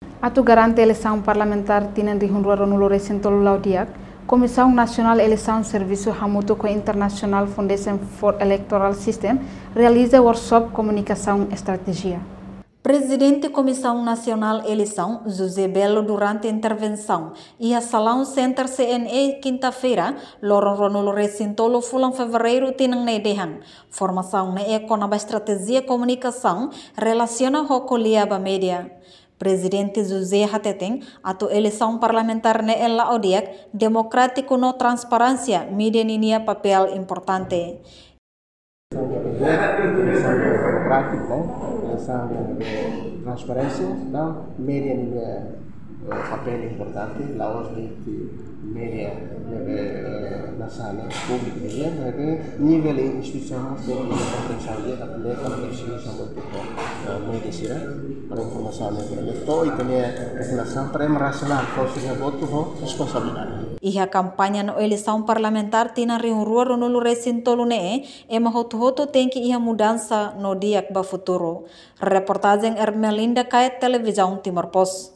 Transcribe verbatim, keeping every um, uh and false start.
Atu garante eleisaun parlamentár tinan rihun rua ruanulu resin tolu la'o di'ak, Komisaun Nasionál Eleisaun servisu hamutuk ho International Foundation for Electoral System realiza workshop komunikasaun estratéjia. Prezidente Komisaun Nasionál Eleisaun, José Belo, durante intervensaun iha salaun Center C N E, kinta-feira, loron ruanulu resin tolu fulan Fevereiru tinan ne'e dehan, formasaun ne'e kona-ba estratéjia komunikasaun relasiona ho ko'alia ba média. Prezidente José hateten, atu eleisaun parlamentár ne'e la'o di'ak, demokrátiku no transparénsia, média ninia papél importante. Eleisaun demokrátiku, ne'e? Eleisaun transparénsia, entaun média ninia, eh, papél importante, la'ós de'it média ne'ebé, eh, nasaun, públiku nian, ne'ebé nivel instituisaun mós tenke komprende, atu lori instituisaun mós, eh, média sira, para informasaun ne'ebé to'o ita-nia populasaun para ema rasionál, fó sira-nia votu ho responsabilidade. Iha kampaña no eleisaun parlamentár tinan rihun rua ruanulu resin tolu ne'e, ema hotu-hotu tenke iha mudansa no di'ak ba futuru. Reportajen Ermelinda Kaet, Televizaun Timor Post.